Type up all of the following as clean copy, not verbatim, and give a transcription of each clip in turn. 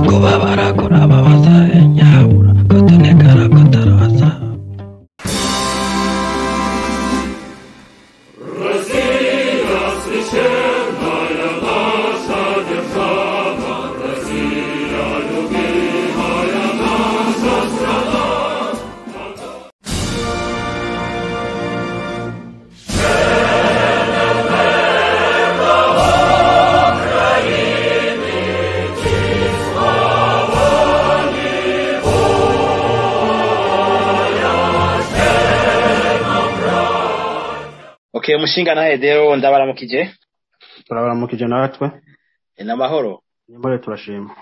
Kubabara kurababaza nyabura kutonekara kutarabaza. Okay, umushinga nahe rero ndabaramukije. Turabaramukije natwe. N'amahoro. Nimore turashima.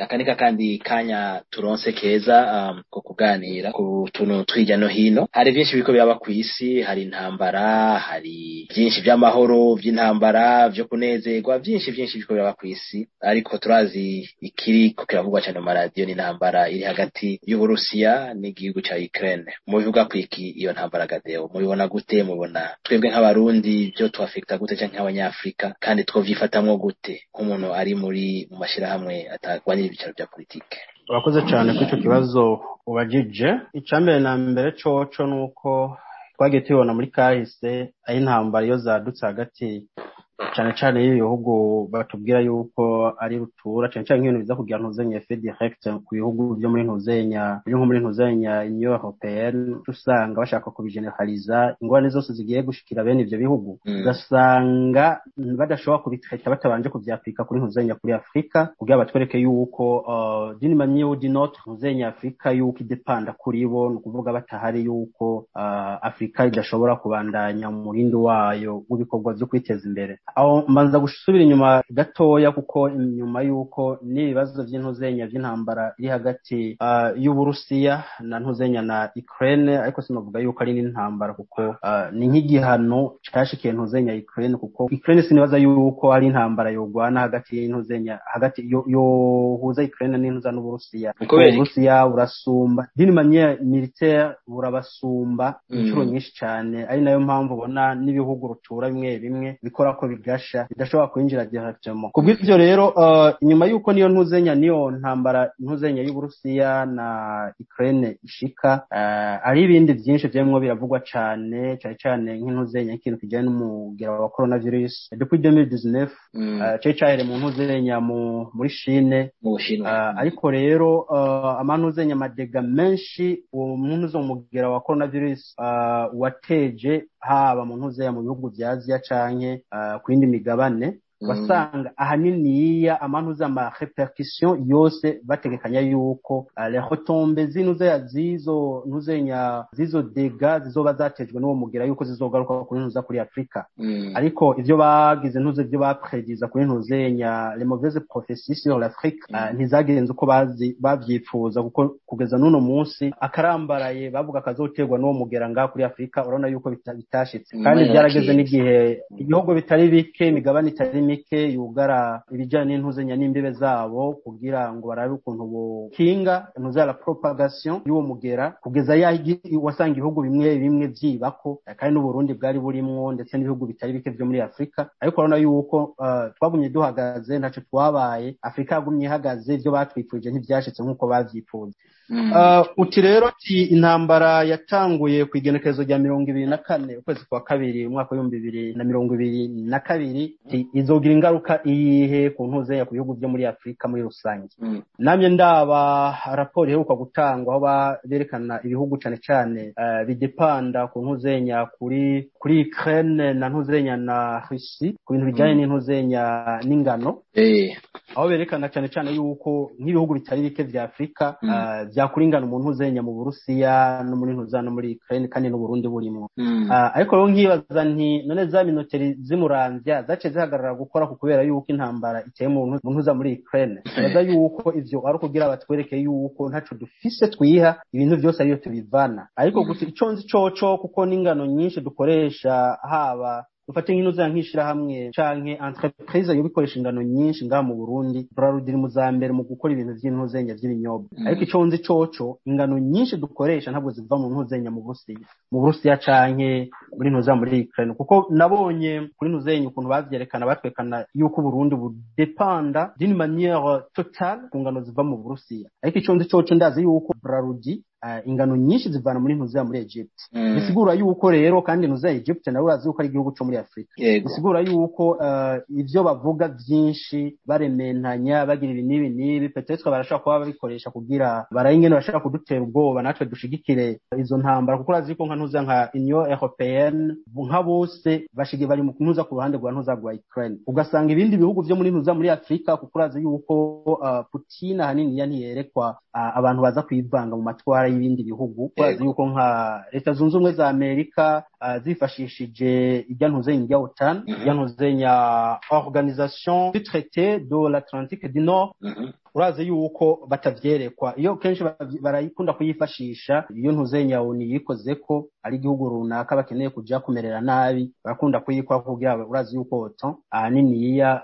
Akanika kandi kanya turonse keza ko kuganira ku tuntu twirya no hino. Hari byinshi biko biraba ku isi, hari intambara, hari byinshi by'amahoro, by'intambara, byo kunezerwa, byinshi byinshi biko biraba ku isi. Ariko turazi ikiri ko kiravugwa cyane mu radio ni intambara iri hagati y'Uburusiya n'igihugu ca Ukraine. Mubivuga kwiki iyo ntambara gadeo? Mubibona gute? Mubona twebwe nk'abarundi byo twafekta gute canke nk'abanyafrika, kandi twovyifatamwo gute nk'umuntu ari muri mu mashirahamwe atagwanira ibicaro bya politike? Urakoze cyane kuri ico kibazo ubajije. Icambere na mbere coco nuko twagiye tubibona muri kahise aho intambara iyo zadutse hagati cyane cyane y'ibihugu batubwira yuko ari rutura, cyane cyane nk'ibintu biza kugira ntuzenya effet direct ku bihugu byo muri ntuzenya, byo muri ntuzenya Union Européenne, usanga bashaka kubigeneraliza ingorane zose zigiye gushikira bene ivyo bihugu, ugasanga badashobora kubitreta batabanje kuvyapika kuri ntuzenya kuri Afrika, kugira batwereke yuko d'une manière ou d'une autre ntuzenya Afrika yuko idepanda kuri bo, ni ukuvuga batahari yuko Afrika idashobora kubandanya umurindi wayo w'ibikorwa vyo kwiteza imbere. Aho mbanza gusubira inyuma gatoya, kuko inyuma yuko n'ibibazo by'intuzenya by'intambara iri hagati y'Uburusiya na ntuzenya na Ukraine, ariko sinavuga yuko ari n'intambara kuko ni nk'igihano cashikiye ntuzenya Ukraine, kuko Ukraine sinibaza yuko ari intambara yogwana hagati y'intuzenya hagati yohuza Ukraine n'intuza n'Uburusiya. Uburusiya burasumba d'une manière militaire, burabasumba inshuro nyinshi cyane, ari nayo mpamvu ubona n'ibihugu rutura bimwe bimwe bikora ko bigasha bidashobora kwinjira directement. Kubw'ivyo rero inyuma yuko niyo ntuzenya niyo ntambara ntuzenya y'Uburusiya na Ukraine ishika, ari ibindi byinshi vyemwo biravugwa cane cyane cyane nk'intuzenya ikintu kijanye n'umugera wa coronavirus depuis 2019, cari cahere mu ntuzenya muri Chine, mu Bushinwa. Ariko rero amantuzenya amadega menshi uwo muntu mugera wa coronavirus wateje haba mu ntuzenya mu bihugu vya Aziya canke ku yindi migabane, wasanga ahaniniya amantuza ama répercussion yose bategekanya yuko les retombées zinuze zizo ntuzenya zizo dégâts zizoba zatejwe n'uwo mugera yuko zizogaruka kuri ntuza kuri Afrika. Ariko ivyo bagize ntuze ivyo baprediza kuri ntuzenya les mauvaises prophéties sur l'Afrique ntizagenze uko bazi bavyipfuza, kuko kugeza n'uno munsi akarambaraye bavuga kazoterwa n'uwo mugera ngaha kuri Afrika, urabona yuko bitashitse. Kandi byarageze n'igihe ibihugu bitari bike, imigabane itari mike yugara ibijyanye n'intuzenya n'imbibe zabo kugira ngo barabe ukuntu bokinga ntuza la propagation y'uwo mugera, kugeza wasanga ibihugu bimwe bimwe vyibako, kandi n'Uburundi bwari burimwo ndetse n'ibihugu bitari bike vyo muri Afrika. Ariko urabona yuko twagumye duhagaze, ntaco twabaye, Afrika yagumye ihagaze, ivyo batwifuje ntivyashitse nk'uko bavyipfuza. Uti rero ti intambara yatanguye ku igenekerezo rya 24 ukwezi kwa kabiri umwaka wa 2022, izogira ingaruka iyihe ku ntuzenya ku bihugu byo muri Afrika muri rusange? Namye ndaba raporo iheruka gutangwa aho berekana ibihugu cane cane bidepanda ku ntuzenya kuri Ukraine na ntuzenya na Russie ku bintu bijanye n'intuzenya n'ingano, aho berekana cane cane yuko nk'ibihugu bitari bike vya Afrika vyakura ingano mu ntuzenya mu Burusiya no muri ntuza no muri Ukraine, kandi n'u Burundi burimo. Ariko rero nkibaza nti none za minoteri zimuramvya zace zihagarara gukora kubera yuko intambara iteye mu ntuza muri Ukraine. Baza yuko ivyo ari kugira batwereke yuko ntaco dufise twiha, ibintu byose ariyo tubivana. Ariko gusa ico nzi coco kuko n'ingano nyinshi dukoresha haba Ufate nk'intuza nk'ishirahamwe canke entreprise yo bikoresha ingano nyinshi ngaha mu Burundi, Brarudi iri mu za mbere mu gukora ibintu vy'intuzenya vy'ibinyobwa. Ariko ico nzi coco, ingano nyinshi dukoresha ntabwo ziva mu ntuzenya mu Burusiya canke muri ntuza muri Ukraine, kuko nabonye kuri ntuzenya ukuntu bavyerekana, batwekana yuko Burundi budépenda d'une manière totale ku ngano ziva mu Burusiya. Ariko ico nzi coco, ndazi yuko Brarudi ingano nyinshi zivana muri ntuza muri Egypt. Bisigura yuko rero kandi ntuza Egypt nawe urazi yuko ari igihugu co muri Afrika. Bisigura yuko ivyo bavuga vyinshi, barementanya, bagira ibi n'ibi n'ibi, peut-être barashobora kuba babikoresha kugira baraye ingene bashaka kudutera ubwoba, natwe dushigikire izo ntambara, kuko urazi yuko nka ntuza nka Union Européenne nka bose bashige bari mu ntuza ku ruhande rwa ntuza rwa Ukraine, ugasanga ibindi bihugu vyo muri ntuza muri Afrika, kuko urazi yuko Putin ahanini ya ntiyerekwa abantu baza kwivanga mu matwara y'ibindi bihugu. Urazi yuko nka Leta Zunze Ubumwe za Amerika zifashishije ijya ntuzenya ijya OTAN, ijya ntuzenya Organisation du Traité de l'Atlantique du Nord, urazi yuko batavyerekwa. Iyo kenshi barayikunda kuyifashisha iyo ntuzenya ONU yikoze ko ari igihugu runaka bakeneye kuja kumerera nabi, barakunda kuyikora kugira urazi yuko OTAN ahaniniya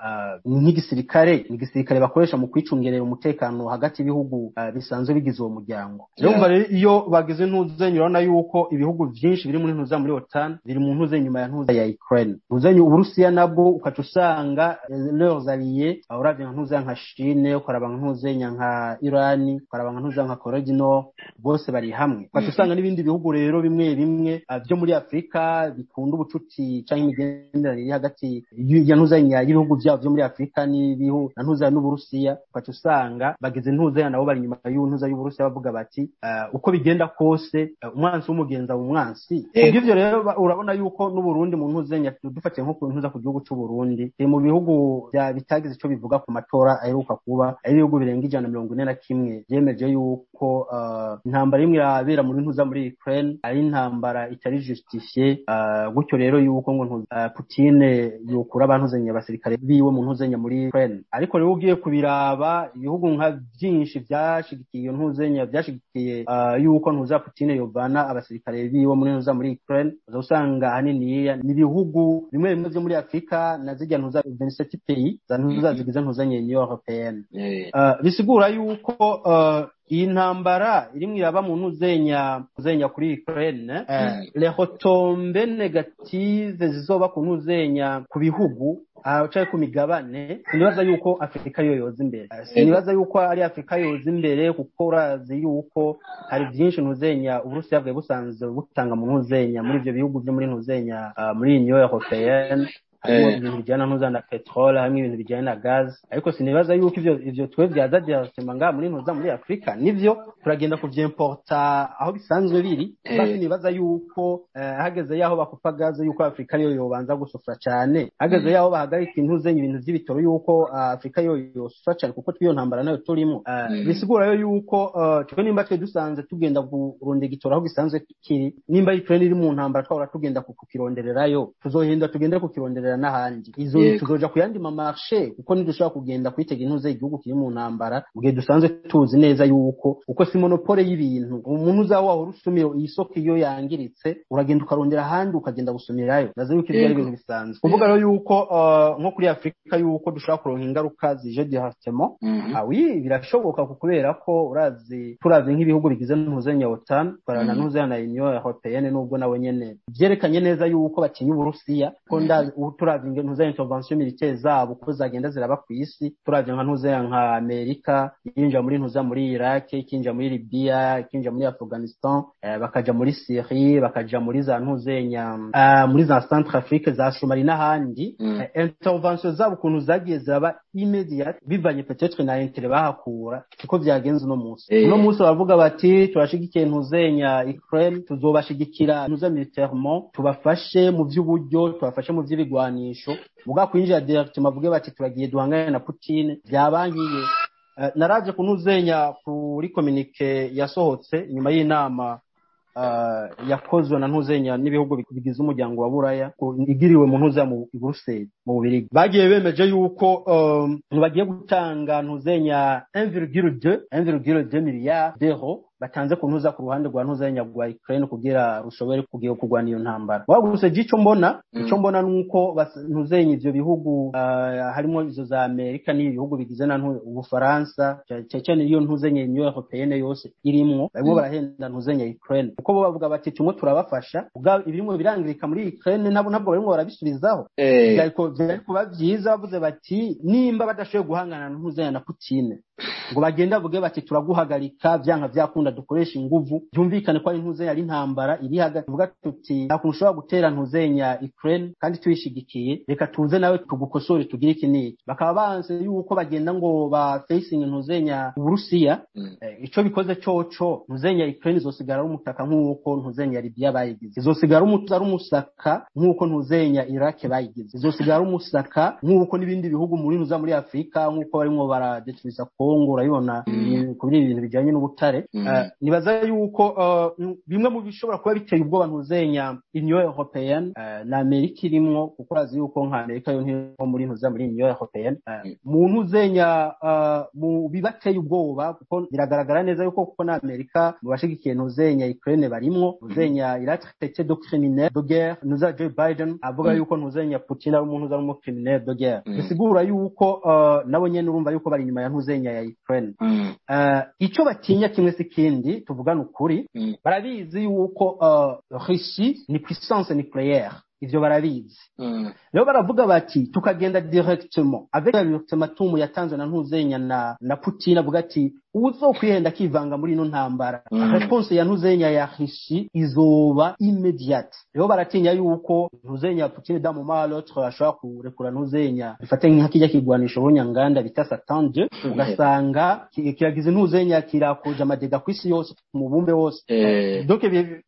nk'igisirikare, ni igisirikare bakoresha mu kwicungerera umutekano hagati y'ibihugu bisanzwe bigize uwo muryango. Rero rero iyo bagize ntuzenya, urabona yuko ibihugu vyinshi biri muri ntuza muri OTAN biri mu ntuze nyuma ya ntuza ya Ukraine. Ntuzenya Uburusiya nabwo ukaca usanga leurs alliés, uravye nka ntuza nka Chine, ukaraba nka ntuzenya nka Irani, ukaraba nka ntuza nka Corée du Nord, bose bari hamwe. Ukaca usanga n'ibindi bihugu rero bimwe bimwe vyo muri Afrika bikunda ubucuti canke imigenderanire iri hagati ya ntuzenya y'ibihugu vyabo vyo muri Afrika n'ibihu na ntuza n'Uburusiya, ukaca usanga bagize ntuzenya nabo bari inyuma y'ntuza y'Uburusiya, bavuga bati uko bigenda kose umwansi w'umugenza umwansi. Kubw'ivyo rero urabona yuko n'Uburundi mu ntuzenya, dufatiye nko ku ntuza ku gihugu c'Uburundi, mu bihugu bitagize ico bivuga ku matora aheruka kuba, ari ibihugu birenga 141 vyemeje yuko intambara imwe irabera muri ntuza muri Ukraine ari intambara itari justifiée, gutyo rero yuko ngo Putin yokura abantuzenya abasirikare biwe mu ntuzenya muri Ukraine. Ariko rero ugiye kubiraba, ibihugu nka vyinshi vyashigikiye iyo ntuzenya, vyashigikiye yuko ntuza Putin yovana abasirikare biwe muri ntuza muri Ukraine, uza usanga ahaniniya ni ibihugu bimwe bimwe vyo muri Afrika na zirya ntuza 27 pays za ntuza zigize ntuzenya Union Européenne. Bisigura yuko iyi ntambara irimwo iraba mu ntuzenya ntuzenya kuri Ukraine, les retombées négatives zizoba ku ntuzenya ku bihugu canke ku migabane, sinibaza yuko Afrika yo yoza imbere. Sinibaza yuko ari Afrika yoza imbere, kuko urazi yuko hari byinshi ntuzenya Uburusiya bwari busanzwe butanga mu ntuzenya muri ivyo bihugu vyo muri ntuzenya muri Union Européenne, harimo ibintu bijyana ntuza na petrole, harimo ibintu bijyana na gaz. Ariko sinibaza yuko ivyo twe vyaza directement ngaha muri ntuza muri Afrika. Nivyo turagenda kuvyimporta aho bisanzwe biri. Sinibaza yuko hageze yaho bakupa gaz yuko Afrika ariyo yobanza gusufra cyane, hageze yaho bahagarika intuzenya ibintu vy'ibitoro yuko Afrika yo yosufra cyane, kuko twiyo ntambara nayo turimo. Bisigura yo yuko twe nimba twe dusanze tugenda kurondera igitoro aho gisanzwe kiri, nimba Ukraine iri mu ntambara twahora tugenda kukirondererayo, tuzohinda tugende kukironderera n'ahandi. Izo tuzoja ku yandi ma marché, kuko ntidushobora kugenda kwitega intuze igihugu kiri mu ntambara mu gihe dusanzwe tuzi neza yuko uko si monopole y'ibintu. Umuntu uzaho wahora usumira, iyi soko iyo yangiritse uragenda ukarondera ahandi, ukagenda gusumirayo. Nazo yuko ivyo ari ibintu bisanzwe. Kuvuga rero yuko nko kuri Afrika yuko dushobora kuronka ingaruka zije directement, ah oui, birashoboka, kubera ko urazi turavye nk'ibihugu bigize ntuzenya OTAN, twarana ntuzenya na Union Européenne, nubwo nabo nyene vyerekanye neza yuko batinya Uburusiya, ko turavye ntuze intervention militaire zabo uko zagenda ziraba ku isi, turavye nka ntuze nka Amerika yinjira muri ntuza muri Iraq, ikinjira muri Libya, ikinjira muri Afghanistan, bakaja muri Syrie, bakaja muri za ntuzenya muri za Centrafrique, za Somalie n'ahandi, intervention zabo ukuntu zagiye ziraba immédiate bivanye peut-être na intérêt bahakura, siko vyagenze uno munsi. Uno munsi baravuga bati turashigikiye ntuzenya Ukraine, tuzobashigikira ntuza militairement, tubafashe mu vy'uburyo, tubafashe mu vy'ibigwanisho, muga kwinjira directement bavuge bati turagiye duhangane na Putin, byabankiye. Naraje kunuzenya kuri communiqué yasohotse nyuma y'inama yakozwe na ntuzenya n'ibihugu bigize umuryango wa Buraya, igiriwe mu ntuza mu Bruxelles mu Bubirigi. Bagiye bemeje yuko bagiye gutanga ntuzenya 1,2 milliard d'euros. Batanze kuntuza ku ruhande rwa ntuzenya rwa Ukraine kugira rushobore kugiye kurwana iyo ntambara. Waguse gico mbona, ico mbona nuko ntuzenya ivyo bihugu, harimo izo za Amerika n'ibihugu bigize na Ubufaransa, cyane iyo ntuzenya Union Européenne yose irimwo, barimo barahenda ntuzenya Ukraine, kuko bo bavuga bati tumwe turabafasha ibirimo birangirika muri Ukraine, nabo ntabwo barimo barabisubizaho. Byariko byari kuba byiza bavuze bati nimba badashoboye guhangana ntuzenya na Putin, ngo bagenda bavuge bati turaguhagarika vyanka vyakunda, dukoresha inguvu, byumvikane ko ari ntuzenya ari intambara iri hagati, tuvuga tuti nta kuntu ushobora gutera ntuzenya Ukraine kandi tuyishigikiye, reka tuze nawe tugukosore tugire iki n'iki. Bakaba banse yuko bagenda ngo ba facing ntuzenya Uburusiya. Ico bikoze coco, ntuzenya Ukraine izosigara ari umutaka nk'uko ntuzenya Libya bayigize, izosigara ari umusaka nk'uko ntuzenya Iraq bayigize, izosigara ari umusaka nk'uko n'ibindi bihugu muri ntuza muri Afrika, nk'uko barimo baradetruiza Congo, urabibona kuri ibi bintu bijyanye n'ubutare. Nibaza yuko bimwe mu bishobora kuba biteye ubwoba ntuzenya Union Européenne na Amerika irimwo, kuko urazi yuko nka Amerika yo ntiyo muri ntuza muri Union Européenne, mu ntuzenya mu bibateye ubwoba, kuko biragaragara neza yuko kuko na Amerika mu bashigikiye ntuzenya Ukraine barimwo, ntuzenya il a traité de criminel de guerre ntuza Joe Biden avuga yuko ntuzenya Putin ari umuntu ari umu criminel de guerre, bisigura yuko nabo nyene urumva yuko bari inyuma ya ntuzenya ya Ukraine. Ico batinya kimwe si kindi, tuvugana ukuri, barabizi yuko Russie ni puissance nucléaire, ivyo barabizi. Rero baravuga bati tukagenda directement avec l'ultimatum yatanzwe na ntuzenya na Putin, avuga ati uwuzokwihenda akivanga muri ino ntambara, réponse ya ntuzenya ya Russie izoba immédiate. Rero baratinya yuko ntuzenya Putin d'un moment à l'autre ashobora kurekura ntuzenya, bifate nka kijya kigwanisho runyanganda bita Satan 2, ugasanga kiragize ntuzenya kirakoje ama dégâts kw'isi yose, mu bumbe wose. Donc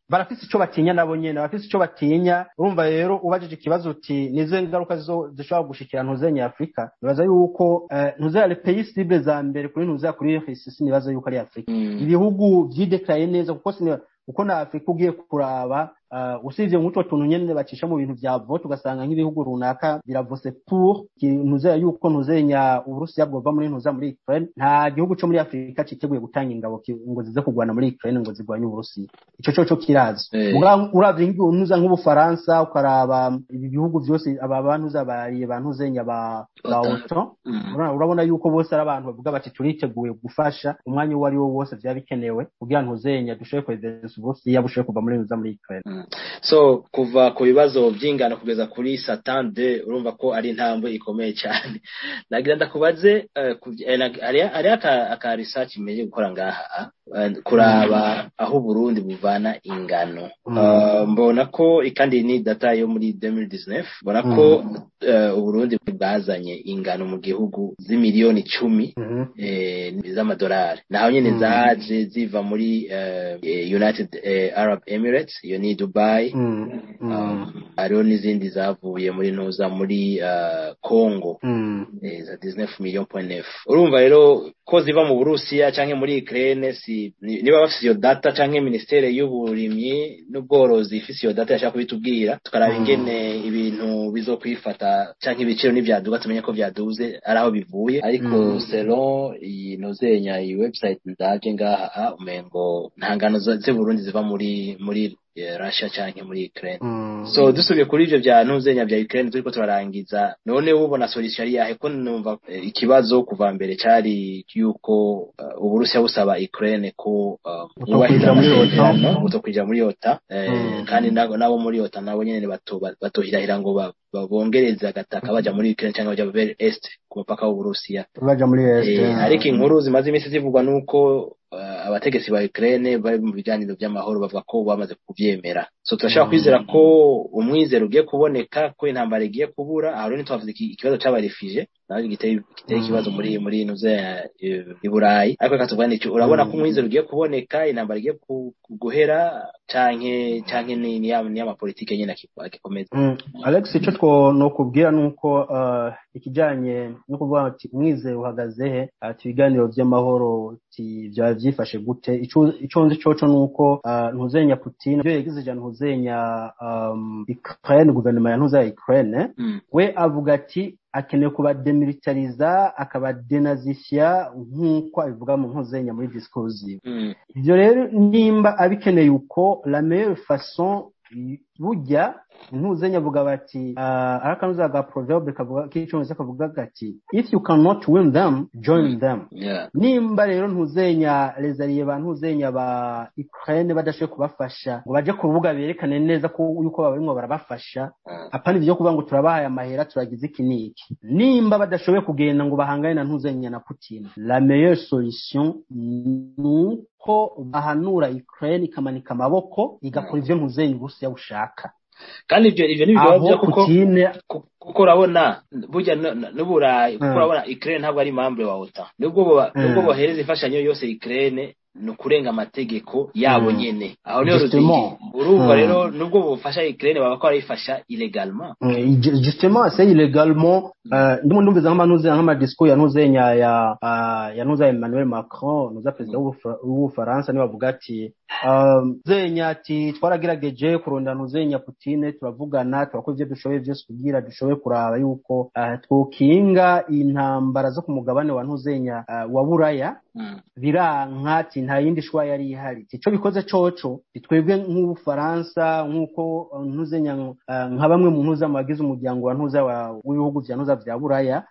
barafise ico batinya, nabo nyene barafise ico batinya. Urumva rero ubajije ikibazo uti nizo ngaruka zishobora gushikira ntuzenya Afrika, nibaza yuko ntuzenya les pays cibles za mbere kuri ntuzenya kuri Russie, sinibaza yuko ari Afrika. Ibihugu vyideclaye neza, kuko kuko na Afrika ugiye kuraba, usibye nk'utwo tuntu nyene bacisha mu bintu vya vote, ugasanga nk'ibihugu runaka biravose pour ntuzenya yuko ntuzenya Uburusiya bwova muri ntuza muri Ukraine, nta gihugu co muri Afrika citeguye gutanga ingabo ngo zize kurwana muri Ukraine, ngo zirwanye Uburusiya. Ico coco kirazi. Uravye ntuza nk'Ubufaransa, ukaraba ibi bihugu vyose, aba bantu bariye bantuzenya ba OTAN, urabona yuko bose ari abantu bavuga bati turiteguye gufasha umwanya uwo ari wo wose vyaba bikenewe kugira ntuzenya dushobore kwegereza Uburusiya bushobore kuva muri ntuza muri Ukraine. So kuva ku bibazo by'ingano kugeza kuri Satan 2, urumva ko ari intambwe ikomeye cyane. Nagira ndakubaze, hari aka research meje gukora ngaha, kuraba aho Burundi buvana ingano. Mbona ko kandi ni data yo muri 2019, mbona ko Uburundi bwazanye ingano mu gihugu z'imiliyoni 10 z'amadolari, naho nyene zaje ziva muri United Arab Emirates, iyo ni Dubai. Hariho n'izindi zavuye muri ntuza muri Congo, za 19 millions point neuf. Urumva rero ko ziva mu Burusiya canke muri Ukraine, si niba bafise iyo data canke ministere y'uburimyi n'ubworozi ifise iyo data yashaka kubitubwira, tukaraba ingene ibintu bizokwifata canke ibiciro n'ivyaduga, tumenye ko vyaduze ari aho bivuye. Ariko selon iyi nozenya iyi website ndaje ngaha, umengo nta ngano z'i Burundi ziva muri Russia canke muri Ukraine. So dusubiye kuri ivyo vya ntuzenya vya Ukraine, turiko turarangiza, none ubona solution ari yahe? Ko numva ikibazo kuva mbere cari yuko Uburusiya busaba Ukraine ko butokwinjira muri OTAN. Butokwinjira muri OTAN, kandi nabo muri OTAN nabo nyene batohirahira ngo bongereze agataka baja muri Ukraine canke baja vers est ku mupaka w'Uburusiya. Baja muri Est. Ariko inkuru zimaze iminsi zivugwa nuko abategetsi ba Ukraine bari mu biganiro by'amahoro, bavuga ko bamaze kuvyemera. So turashobora kwizera ko umwizero ugiye kuboneka, ko intambara igiye kubura. Aho rero ntitwavuze ikibazo c'aba réfugiés naho giteye ikibazo muri nuze i Burayi, ariko reka tuvuge n'icyo urabona ko umwizero ugiye kuboneka, intambara igiye guhera, canke ni ya mapolitike nyene agikomeza. Alex, ico two nokubwira nuko ikijanye no kuvuga ati umwizero uhagaze he, ati ibiganiro vy'amahoro ati vyaba vyifashe gute, ico nzi coco nuko ntuzenya Putin ivyo yagize ija ntuzenya Ukraine, guverinoma ya ntuza ya Ukraine, we avuga ati Akeneye kubademilitariza, akabadenazifya, nk'uko abivuga mu ntuzenya muri discours ziwe. Ivyo rero nimba abikeneye uko, la meilleure façon, burya ntuzenya avuga bati arakanuza ga proverbe kavuga k'icongereza kavuga gati: "If you cannot win them, join them." Nimba rero ntuzenya les alliés ba ntuzenya ba Ukraine badashoboye kubafasha ngo baje ku rubuga berekane neza ko yuko babarimwo barabafasha, apana ivyo kuvuga ngo turabahaye amahera, turagize iki n'iki, nimba badashoboye kugenda ngo bahangane na ntuzenya na Putin, la meilleure solution nuko bahanura Ukraine ikamanika amaboko, igakora ivyo ntuzenya Uburusiya bushaka. Kandi ivyo nibyo Aho kuko Putin kuko urabona burya n'Uburayi, kuko urabona Ukraine ntabwo ari membre wa OTAN, nubwo bohereza imfashanyo yose Ukraine, ni ukurenga amategeko yabo nyene. Aho niho Justement. ruzingi urumva. Rero nubwo bufasha Ukraine, baba ko barayifasha illégalement. Justement, c'est illégalement. Ndimo ndumviza nk'amanuze nk'amadiscours ya ntuzenya ya ntuza Emmanuel Macron, nuza perezida w'Ubufaransa, niwe avuga ati zenya ati twaragerageje kurondera ntuzenya Putin, turavugana, turakora ivyo dushoboye vyose kugira dushoboye kuraba yuko twokinga intambara zo ku mugabane wa ntuzenya wa Buraya, biranka, ati nta yindi choix yari ihari. Ico bikoze coco, twebwe nk'Ubufaransa, nk'uko ntuzenya nka bamwe mu ntuza mu bagize umuryango wa ntuza w'ibihugu vya ntuza vya Buraya,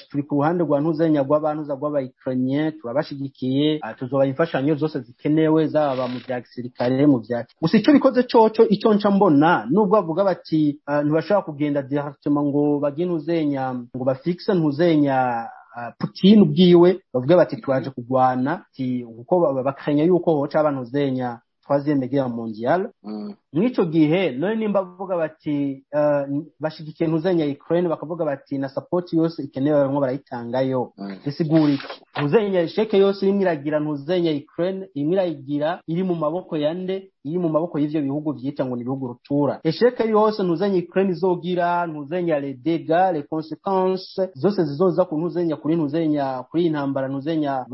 turi ku ruhande rwa ntuzenya rw'abantuza rw'aba Ukrainien, turabashigikiye, tuzobaha imfashanyo zose zikenewe, zaba mu vya gisirikare, mu vya gusa. Ico bikoze coco, ico nca mbona, nubwo bavuga bati ntibashobora kugenda directement ngo bagire ntuzenya ngo bafixe ntuzenya Putin ubwiwe, bavuga bati twaje kugwana, ati kuko bakanya yuko hoca abantu zenya troisième guerre mondiale. Mw'ico gihe none nimba bavuga bati bashigikiye ntuzenya Ukraine, bakavuga bati na support yose ikenewe barimo barayitangayo, bisigura iki? Ntuzenya échec yose irimo iragira ntuzenya Ukraine, irimo irayigira iri mu maboko ya nde? Iri mu maboko y'ivyo bihugu vyita ngo ni ibihugu rutura. Échec yose ntuzenya Ukraine izogira, ntuzenya les dégâts, les conséquences zose zizoza ku ntuzenya kuri ntuzenya kuri iyi ntambara ntuzenya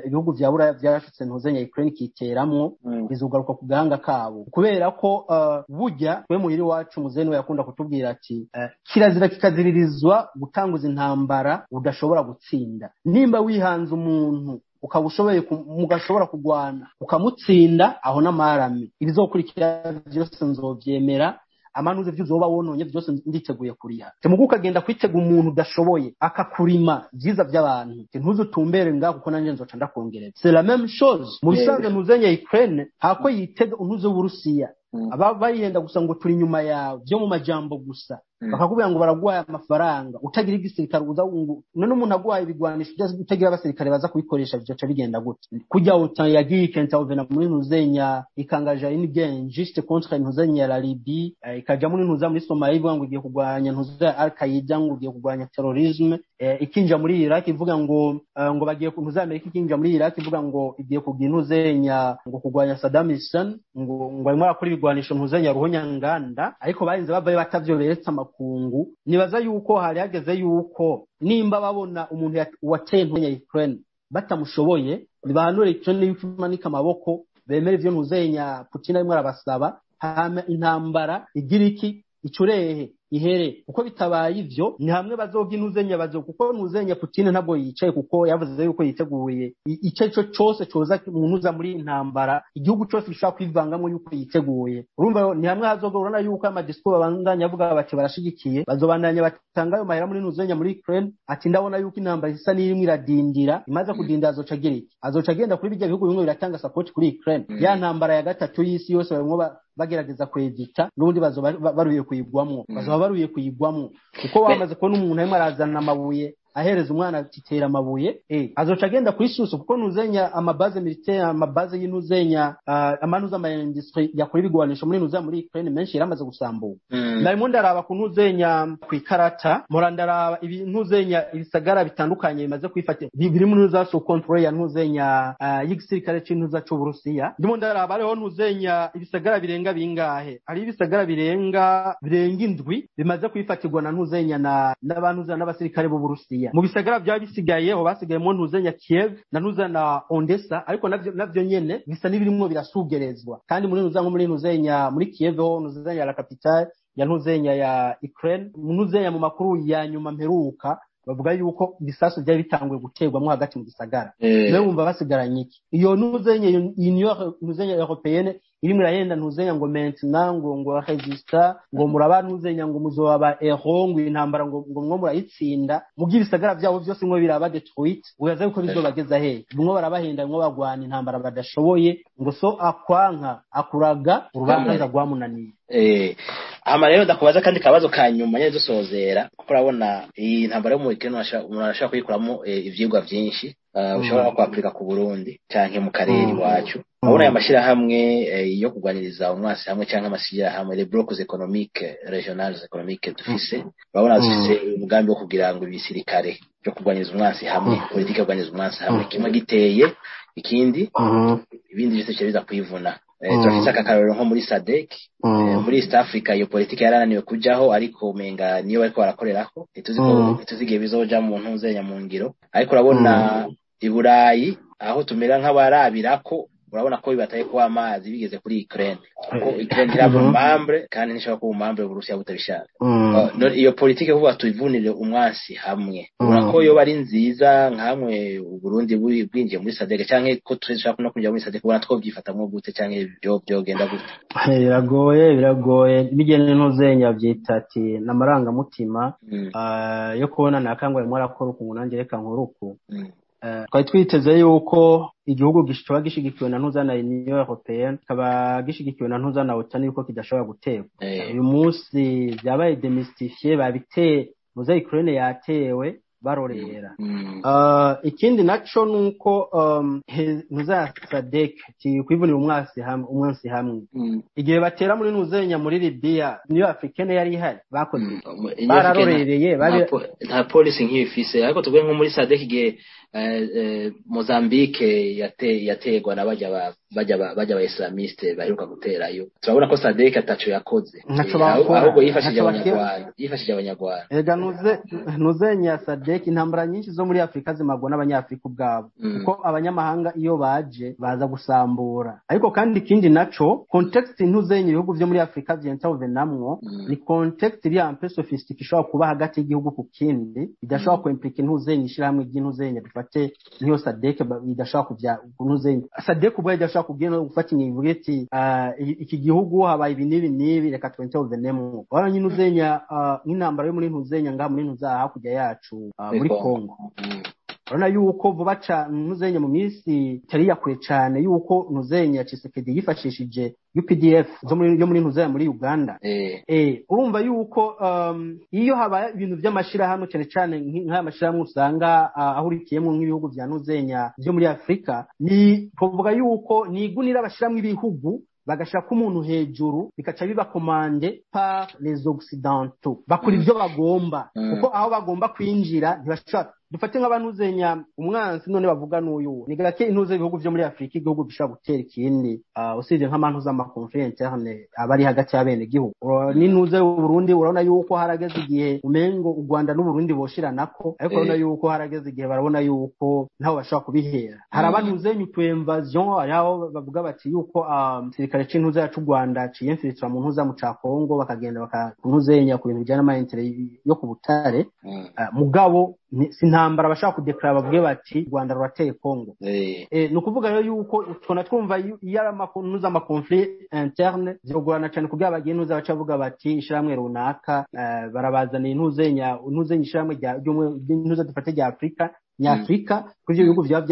ibihugu vya Buraya vyashitse ntuzenya Ukraine ikiteramwo, bizogaruka ku gahanga kabo, kubera ko burya twe muhiri wacu muzeni we yakunda kutubwira ati kirazira kikaziririzwa gutanguza intambara udashobora gutsinda. Nimba wihanze umuntu ukaba ushoboye mugashobora kugwana ukamutsinda, aho n'amarame ibizokurikira byose nzovyemera, amanuze vyo uzoba wononye byose nditeguye kuriha. Temugu ukagenda kwitega umuntu udashoboye akakurima vyiza by'abantu, ntuzutumbere ngaho kuko nanje nzoca ndakongereza. C'est la même chose mu bisanzwe ntuzenya Ukraine hako yitega untuze w'Uburusiya, aba bayenda gusa ngo turi inyuma yawe byo mu majambo gusa, bakakubwira ngo baraguhaye amafaranga utagira igisirikare uza ngo none umuntu aguhaye ibigwanisho utagira abasirikare baza kubikoresha, bizoca bigenda gute? Kujya OTAN yagiye ikintervena muri ntuzenya, ikangaja une guerre injuste contre ntuzenya la Libye, ikaja muri ntuza muri Somalia ivuga ngo igiye kurwanya ntuza Al Qaeda, ngo igiye kurwanya terrorisme, ikinja muri Iraq ivuga ngo bagiye ku ntuza Amerika, ikinja muri Iraq ivuga ngo igiye kugira ntuzenya ngo kurwanya Saddam Hussein, ngo arimo arakora ibigwanisho ntuzenya ruhonyanganda, ariko barinze bavayo batavyo beretse amakungu. Nibaza yuko hari hageze yuko nimba babona umuntu wateye ntuzenya Ukraine batamushoboye, nibahanure Ukraine yuko imanika amaboko, bemere ivyo ntuzenya Putin arimo arabasaba, hama intambara igira iki icurehe ihere. Kuko bitabaye ivyo, ni hamwe bazoga intuzenya bazo, kuko ntuzenya Putin ntabwo yicaye, kuko yavuze yuko yiteguye icyo cyo cyose coza mu ntuza muri intambara, igihugu cyose gishobora kwivangamo, yuko yiteguye. Urumva ni hamwe hazoga, urabona yuko amadiscours babandanya avuga bati barashigikiye, bazobandanya batanga ayo mahera muri ntuzenya muri Ukraine. Ati ndabona yuko intambara isa n'irimo iradindira, imaze kudindira azoca agira iki? Azoca agenda kuri bijya bihugu bimwe biratanga support kuri Ukraine. Ya ntambara ya gatatu y'isi yose barimwo bagerageza kwevita, n'ubundi bazoba baruye kuyigwamwo, bazoba baruye kuyigwamwo, kuko wamaze kubona umuntu arimo arazana amabuye ahereza umwana atitera amabuye, azoca agenda kuri susu, kuko ntuzenya amabases militaires, amabases y'intuzenya, amanuza ama industrie yakora ibigwanisho muri ntuza muri Ukraine menshi yaramaze gusambuka. Narimo ndaraba ku ntuzenya ku ikarata, mpora ndaraba ibintuzenya ibisagara bitandukanye bimaze kwifata biri muri ntuza sous contrôle ya ntuzenya y'igisirikare c'intuza c'Uburusiya. Ndimo ndaraba hariho ntuzenya ibisagara birenga bingahe, hari ibisagara birenga 7 bimaze kwifatirwa na ntuzenya na n'abantuza n'abasirikare b'Uburusiya. Mu bisagara byaba bisigaye ho basigayemo ntuzenya Kiev na ntuza na Odessa, ariko navyo nyene bisa n'ibirimwo birasugerezwa. Kandi muri ntuza nko muri ntuzenya muri Kiev ho ntuzenya la capitale. ya ntuzenya ya Ukraine. Ntuzenya mu makuru ya nyuma mperuka bavuga yuko ibisasu byari bitanguye guterwamwo hagati mu gisagara. Nawe wumva basigaranye iki? Iyo ntuzenya Union ntuzenya européenne irimo irahenda ntuzenya ngo maintenant ngo resista, ngo muraba ntuzenya ngo muzoba ba héros, ngo intambara ngo mwo murayitsinda, mu by'ibisagara byabo byose ngo biraba détruit. Uyaza yuko bizobageza he? Bimwe barabahenda ngo bagwana intambara badashoboye, ngo so akwanka akuraga urubanza rwamunaniye. Hama rero ndakubaza kandi kabazo ka nyuma nyene dusozera, kuko urabona iyi ntambara yo mu Ukraine umuntu arashobora kuyikuramo ivyigwa vyinshi ushobora no kwapurika ku Burundi canke mu karere iwacu. Urabona aya mashirahamwe yo kurwaniriza umwasi hamwe canke amashirahamwe, les blocs économiques régionales économiques dufise, urabona dufise umugambi wo kugira ngo ibisirikare byo kurwaniriza umwasi hamwe, politike yo kurwaniriza umwasi hamwe, kimwe giteye ikindi, ibindi byose bica biza kwivuna. Turafise aka karorero nko muri SADC, muri East Africa iyo politike yarananiwe kujaho, ariko umenga niyo bariko barakorerako. Ntituzi ko ntituzi igihe bizoja mu ntuzenya mu ngiro, ariko urabona i Burayi aho tumera nk'abarabirako, urabona ko bibataye kuba amazi bigeze kuri Ukraine, kuko Ukraine iraba membre kandi ntishobora kuba membre Uburusiya butabishaka. None iyo politike kuvuga tuyivunire umwansi hamwe, ubona ko yoba ari nziza nkamwe Uburundi bwinjiye muri SADC canke ko dushaka no kwinjira muri SADC, ubona twovyifatamwo gute canke byo byogenda gute? Biragoye, biragoye. Bigene ntuzenya byita ati n'amarangamutima yo kubona nakangwa arimo arakora uku ngo nanjye reka nkore uku. Twari twiteze yuko igihugu gishobora gishigikiwe na ntuza na Union Européenne, kikaba gishigikiwe na ntuza na OTAN, yuko kidashobora guterwa. Uyu munsi byabaye démystifié, babiteye muze Ukraine yatewe barorera. Ikindi naco nuko ntuza SADC kwivunira umwasi hamwe, umwansi hamwe, igihe batera muri ntuzenya muri Libya, niyo africaine yari ihari? Bakoze iki? Union Bararorereye. Nta policy nk'iyo ifise, ariko tuvuge nko muri SADC igihe Mozambique yategwa na bajya ba islamiste baheruka guterayo, turabona ko SADC ataco yakoze. Ntaco bakora. Ahubwo yifashije Ntaco. abanyarwanda, yifashije abanyarwanda. Ega ntuzenya SADC, intambara nyinshi zo muri Afurika zimagwa n'abanyafurika ubwabo, kuko abanyamahanga iyo baje baza gusambura. Ariko kandi ikindi naco, contexte ntuzenya ibihugu vyo muri Afurika vyintervenamwo ni contexte iri un peu sophistiquée, ishobora kuba hagati y'igihugu ku kindi, idashobora kwimplika intuzenya ishirahamwe ry'intuzenya, dufate nk'iyo SADC, idashobora kuvya ntuzenya SADC ubwayo idashobora kubwira gufata ingingo ivuga iti: "Ah, iki gihugu habaye ibi n'ibi n'ibi, reka twintervenemwo." Urabona nyine ntuzenya nk'intambara yo muri ntuzenya ngaha muri ntuza hakurya yacu, muri Congo. Congo. Urabona yuko vuba cane ntuzenya mu minsi itari yakure cane yuko ntuzenya Tshisekedi yifashishije UPDF zo muri yo muri ntuzenya muri Uganda. Urumva yuko iyo habaye ibintu by'amashirahamwe, cyane cyane nk'aya mashirahamwe usanga ahurikiyemo nk'ibihugu vya ntuzenya byo muri Afurika, ni kuvuga yuko ni igunira bashiramwo ibihugu, bagashaka umuntu hejuru, bikaca biba commandé par les occidentaux, bakora ibyo bagomba, kuko aho bagomba kwinjira ntibashobora. Dufate nk'abantuzenya umwansi none bavuga n'uyu, ni gake intuze ibihugu vyo muri Afurika igihugu gishobora gutera ikindi, usibye nk'amantu z'ama conflits internes aba ari hagati y'abenegihugu. N'intuze Burundi, urabona yuko harageze igihe umengo u Rwanda n'Uburundi boshiranako, ariko urabona yuko harageze igihe barabona yuko ntaho bashobora kubihera. Hari abantuzenya utu invasion, hari aho bavuga bati yuko igisirikare c'intuze yacu u Rwanda ciyinfiltra mu ntuza mu ca Congo, bakagenda bakantuzenya ku bintu bijyana n'ama intérêts yo ku butare. Mugabo si intambara bashaka kudeklara bavuge bati u Rwanda rurateye Congo. Ni ukuvuga rero yuko tubona twumva iyo ari amakuntu ama conflits internes zirogorana cyane kugira bagiye ntuza baca bavuga bati ishirahamwe runaka barabazaniye intuzenya ishirahamwe ry'intuza dufate rya Afurika nyafurika, kuri ivyo bihugu vyaba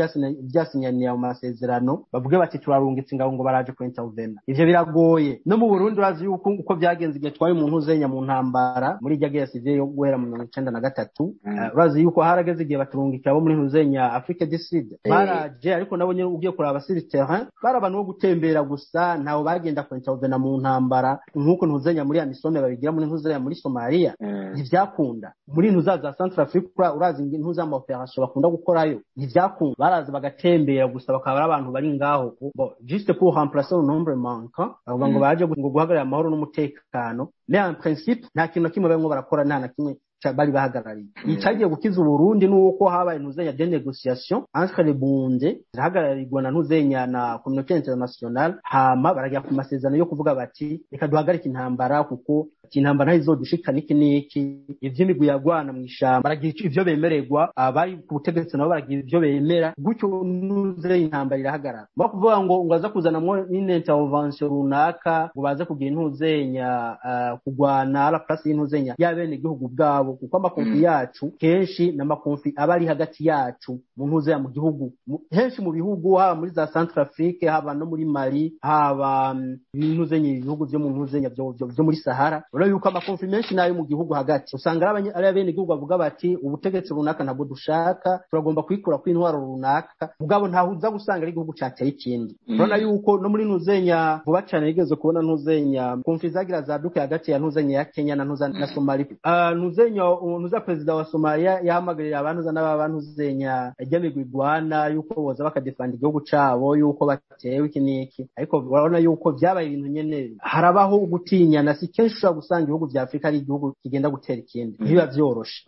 vyasinyaniye mu masezerano, bavuge bati turarungitse ingabo ngo baraje kuintervena. Ivyo biragoye. No mu Burundi urazi yuko uko vyagenze igihe twari mu ntuzenya mu ntambara muri irya guerre civile yo guhera mu 93. Urazi yuko harageze igihe baturungikira abo muri ntuzenya Afrique du Sud, baraje, ariko nabo nyene ugiye kuraba sur terrain bari abantu bo gutembera gusa, ntawe bagenda kuintervena mu ntambara nk'uko ntuzenya muri AMISOM babigira muri ntuzenya muri Somalia. Ntivyakunda. Muri ntuza za Centrafrique urazi ntuza ama opérations bakunda gukorayo, ntivyakunda. Baraza bagatembera gusa, bakaba ari abantu bari ngaho, bon, juste pour remplacer le nombre manquant, bavuga ngo baje ngo guhagararira amahoro n'umutekano, mais en principe nta kintu na kimwe barimo barakora, nta na kimwe bari bahagarariye. Icagiye gukiza Uburundi nuko habaye ntuzenya des négociations entre les Bunde zihagararirwa na ntuzenya na communauté internationale, hama barajya ku masezerano yo kuvuga bati reka duhagarike intambara kuko Ati intambara ntizodushika niki niki, ivy'imigwi yagwana mw'ishamba baragira ivyo bemererwa, abari ku butegetsi nabo baragira ivyo bemera, gutyo nuze intambara irahagarara. Bakuvuga ngo aza kuzanamwo n'intervention runaka ngo baze kugira intuzenya kugwana à la place y'intuzenya y'abene igihugu bwabo, kuko ama conflits yacu kenshi n'ama conflits aba ari hagati yacu mu ntuzeya mu gihugu, henshi mu bihugu, haba muri za Centrafrique, haba no muri Mali, haba intuzenya ibihugu vyo mu ntuzenya vyo muri Sahara. Urabona yuko ama conflits menshi nayo mu gihugu hagati usanga ari abene igihugu bavuga bati ubutegetsi runaka ntabwo dushaka, turagomba kwikura kw'intwaro runaka, mugabo ntaho uza gusanga ari igihugu cateye ikindi. Urabona yuko no muri ntuzenya vuba cane yigeze kubona ntuzenya conflits zagira zaduke hagati ya ntuzenya ya Kenya na ntuza na Somalia. Ntuzenya ntuza perezida wa Somalia yahamagarira abantu n'abantuzenya ijya igwana yuko boza bakadefanda igihugu cabo, yuko batewe iki n'iki, ariko urabona yuko vyabaye ibintu nyene harabaho ugutinyana. Si kenshi ushobora gusanga ibihugu vya Afrika ari igihugu kigenda gutera ikindi, ntibiba vyoroshe.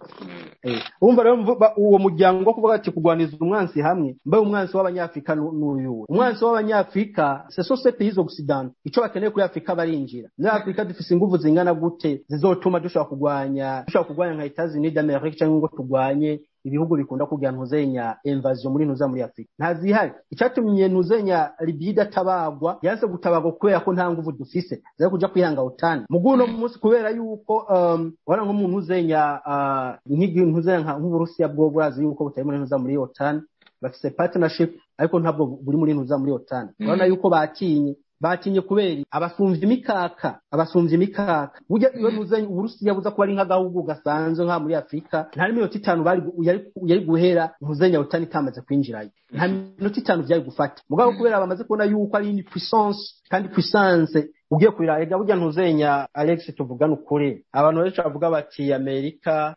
Urumva rero uwo muryango wo kuvuga ati kugwaniza umwansi hamwe, mbe umwansi w'abanyafrika n'uyuwe? Umwansi w'abanyafrika ce sont ces pays occidentaux. Ico bakeneye kuri Afrika barinjira muri Afrika. Dufise inguvu zingana gute zizotuma dushobora kugwanya nka États-Unis d'Amérique, cyangwa ngo turwanye ibihugu bikunda kugira ntuzenya invasion muri ntuza muri Afrika? Ntazihari. Icatumye ntuzenya Libya idatabagwa, yanse gutabagwa kubera ko nta nguvu dufise zo kuja kwihanga OTAN muguno munsi, kubera yuko wara nko mu ntuzenya nk'intuzenya nk'Uburusiya bwo burazi yuko butari muri ntuza muri OTAN, bafise partnership ariko ntabwo buri muri ntuza muri OTAN. Urabona yuko batinye kubera abasumvye imikaka. Burya iyo ntuze Uburusiya buza kuba ari nk'agahugu gasanzwe nka muri Afrika, nta n'iminota 5 bari yari guhera ntuzenya OTAN itamaze kwinjirayo, nta minota 5 vyari gufata. Mugabo kubera bamaze kubona yuko ari une puissance, kandi puissance ugiye kubira ega burya ntuzenya Alex, tuvugana ukuri, abantu benshi bavuga bati Amerika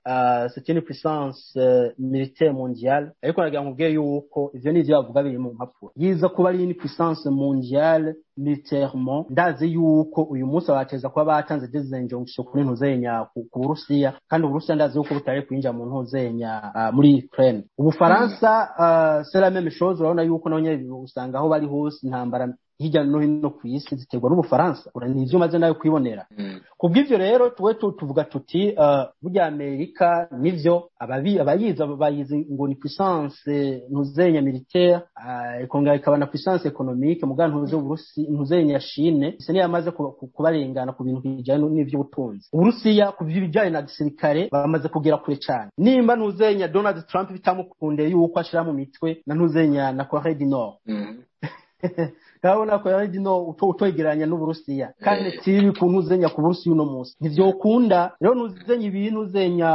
c'est une puissance militaire mondiale, ariko nagira nkubwiye yuko ivyo ni ivyo bavuga biri mu mpapuro. Yiza kuba ari une puissance mondiale militairement, ndazi yuko uyu munsi abateza kuba batanze des injonctions kuri ntuzenya ku Burusiya, kandi Uburusiya ndazi yuko butari kwinjira mu ntuzenya muri Ukraine. Ubufaransa c'est la même chose. Urabona yuko naho nyene usanga aho bari hose intambara hirya no hino ku isi ziterwa n'Ubufaransa. Ni ivyo maze nayo kwibonera. Kubw'ivyo rero tuwe tuvuga tuti burya Amerika nivyo abayizi bayizi ngo ni puissance ntuzenya militaire, ikongera ikaba na puissance économique, muga ntuze Uburusi ntuzenya Chine ise niyo yamaze kubarengana ku bintu bijanye n'ivy'ubutunzi. Uburusiya ku bijanye na gisirikare bamaze kugera kure cane. Nimba ntuzenya Donald Trump bitamukundeye yuko ashira mu mitwe na ntuzenya na Corée du Nord, urabona ko yari no utogeranya n'Uburusiya, kandi tiri ku ntuzenya ku Burusiya uno munsi ntivyokunda. Rero ntuzenya ibintu uzenya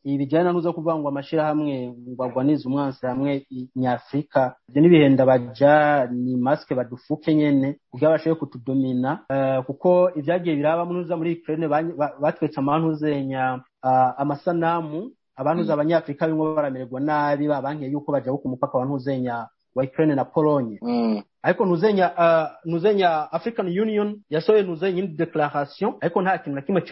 ibijyana nuza kuvuga ngo amashirahamwe ngo agwanize umwansi hamwe nyafrika, ivyo n'ibihenda baja ni masque badufuke nyene kugira bashobore kutudomina, kuko ivyagiye biraba munuza muri Ukraine batwetse amantuzenya amasanamu abantu z'abanyafrika bimwe baramererwa nabi, babankiye yuko baja ku mupaka wa ntuzenya wa Ukraine na Pologne. Ariko ntuzenya African Union yasohoye ntuzenya indi déclaration, ariko nta kintu na kimwe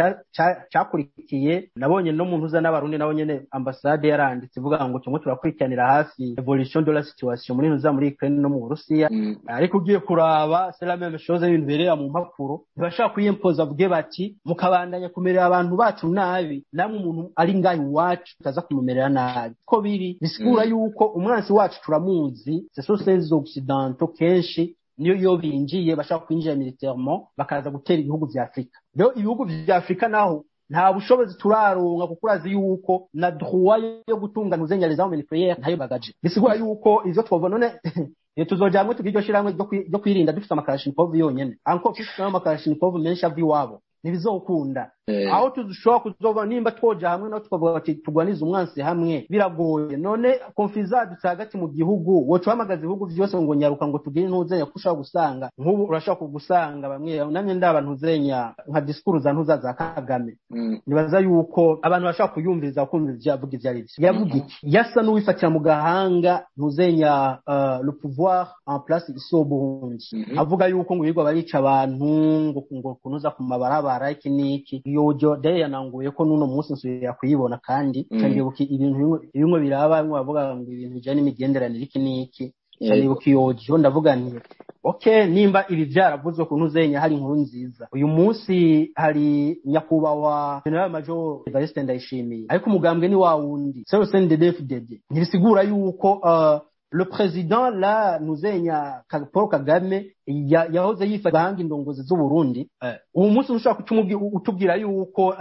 cakurikiye. Nabonye no mu ntuza n'Abarundi nabo nyene ambasade yaranditse ivuga ngo tumwe turakurikiranira hafi évolution de la situation muri ntuza muri Ukraine no mu Burusiya. Ariko ugiye kuraba c'est la même chose, ibintu berera mu mpapuro. Ntibashaka kwiyimpoza bavuge bati mukabandanya kumerera abantu bacu nabi, namwe umuntu ari ngaho iwacu utaza kumumerera nabi ko biri. Bisigura yuko umwansi wacu turamuzi, ce sont ces occidentaux. Kenshi niyo iyo binjiye bashaka kwinjira militairement bakaza gutera ibihugu vya Afrika. Rero ibihugu vya Afrika naho nta bushobozi turaronka, kuko urazi yuko na droit yo gutunga ntuzenya les armes nucléaires ntayo bagaje. Bisigura yuko ivyo twova none iyo tuzoja hamwe tugira iryo shirahamwe ryo kwirinda dufise amakalashnikov yonyene, encore dufise amakalashnikov menshi ava iwabo, ntibizokunda. Aho tushobora kuzova nimba twoja hamwe no tukavuga ati turwanize umwansi hamwe, biragoye. None conflits zadutse hagati mu gihugu, woca uhamagaza ibihugu vyose ngo nyaruka ngo tugire ntuzenya, ko ushobora gusanga nk'ubu urashobora kugusanga bamwe namye ndaba ntuzenya nka discours za ntuza za Kagame. Nibaza yuko abantu bashobora kuyumviriza kumva ivyo yavuga ivyo ari vyo. Yavuga iki? Yasa n'uwifatira mu gahanga ntuzenya le pouvoir en place ici au Burundi, avuga yuko ngo yirirwa barica abantu ngo kunuza ku mabarabara iki n'iki. Iyo audio daye yananguye ko n'uno munsi nsubira kuyibona, kandi ndibuka ibintu bimwe biraba, bimwe bavuga ngo ibintu bijanye n'imigenderanire iki n'iki, ndibuka iyo audio ndavuga nti Okay, nimba ibi vyaravuzwe ku ntuzenya, hari inkuru nziza uyu munsi, hari nyakubahwa General Major Evariste Ndayishimiye, ariko umugambwe ni wa wundi, CNDD-FDD. Ntibisigura yuko le président la ntuzenya Paul Kagame yahoze yifata gahanga indongozi z'u Burundi, uwo munsi ushobora utubwira yuko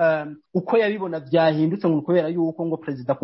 uko yabibona vyahindutse, ngo kubera yuko ngo perezida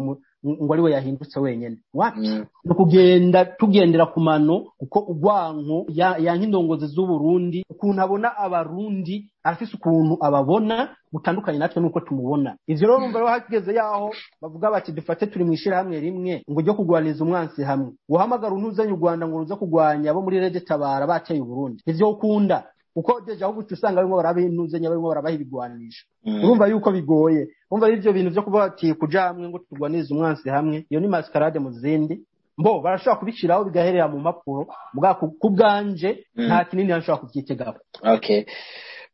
ngo ariwe yahindutse wenyene. Wapi, ni ukugenda tugendera ku mano, kuko urwanko yanka indongozi z'u Burundi, ukuntu abona Abarundi, arafise ukuntu ababona gutandukanye natwe nuko tumubona. Ivyo rero urumva rero hageze yaho bavuga bati dufate turi mw'ishirahamwe rimwe ngo ryo kugwaniza umwansi hamwe, guhamagara untuzanye u Rwanda ngo ruze kugwanya abo muri RED Tabara bateye Uburundi, ivyo ukunda kuko déjà ahubwo uca usanga barimo barabintuzenya, barimo barabaha ibigwanisho. Urumva yuko bigoye. Urumva ivyo bintu vyo kuvuga ati kuja hamwe ngo turwanize umwansi hamwe, iyo ni mascarade mu zindi. Mbo barashobora kubishiraho bigaherera mu mpapuro, muga ku bwanje nta kinini nshobora kuvyitegaho. Okay,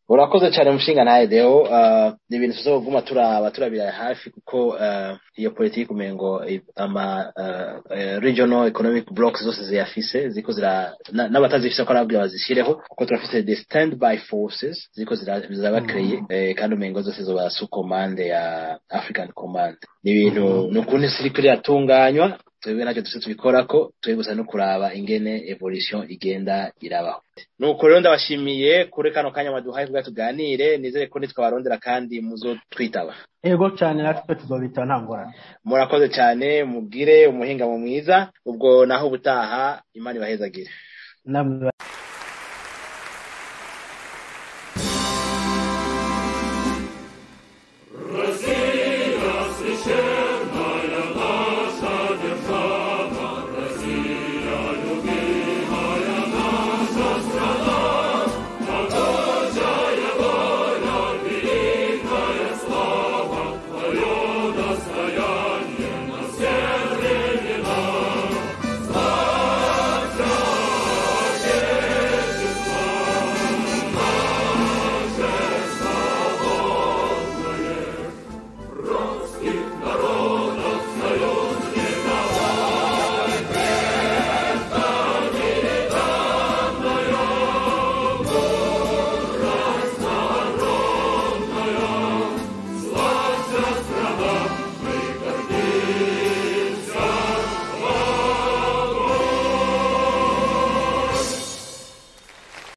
urakoze cyane mushinga ntaye Deo. Ni ibintu tuzoguma turaba, turabira hafi, kuko iyo politiki umengo ama regional economic blocks zose ziyafise, ziko zira n'abatazifise ko arabwira bazishireho, kuko turafise the standby forces ziko ziraba créé, kandi umengo zose zoba sous commande ya African Command. Ni ibintu ni ukuntu isi iriko iratunganywa, twebwe ntacyo dufise tubikorako, twebwe gusa no kuraba ingene evolution igenda irabaho. Nuko rero ndabashimiye kuri kano kanya maduhaye kugira tuganire. Nizere ko nitwabarondera kandi muzotwitaba. Ego cyane, natwe tuzobitaba, nta ngorane. Murakoze cyane, mugire umuhingamo mwiza. Ubwo naho ubutaha, Imana ibahezagire. Namwe.